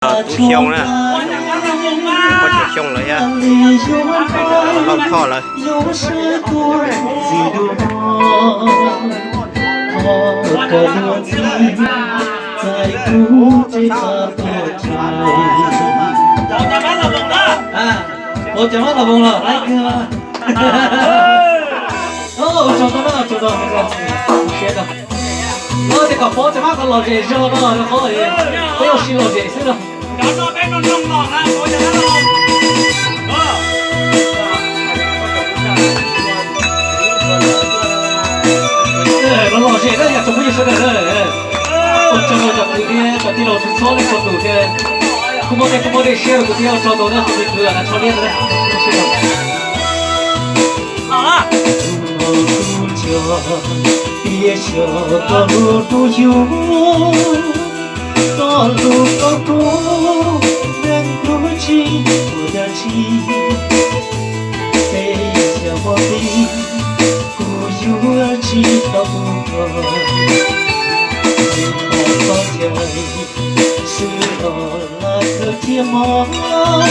Tub Xyooj na, Tub Xyooj lawm thiab, Lauj Thoj lawm. Ua cas mab los voos los laib kawg. Ua tsaug ntau na, ua tsaug ntau, siab ntau. Tej kom paub cov mab qhov lom zem zog no, qhov peb ua si lom zem xwb no. Los lom zem na yog tsoom phooj ywg sawv daws na. Ua tsaug rau cov kwv tij, cov tij laug txhua leej txhua tus thiab. Kuj muaj tej kuj muaj tej siab rau kuv thiab, ua tsaug ntau na, tus kwv na, tso liab ntawd na. Tias xyov koj lub hnub yug, koj lub koj kub, neeg lub tsis ua dab tsi, peb xyaw muaj pib, kuv yuav tsis tau mus koj, tsis pom koj cais, xwb los laj kawg thiab mog.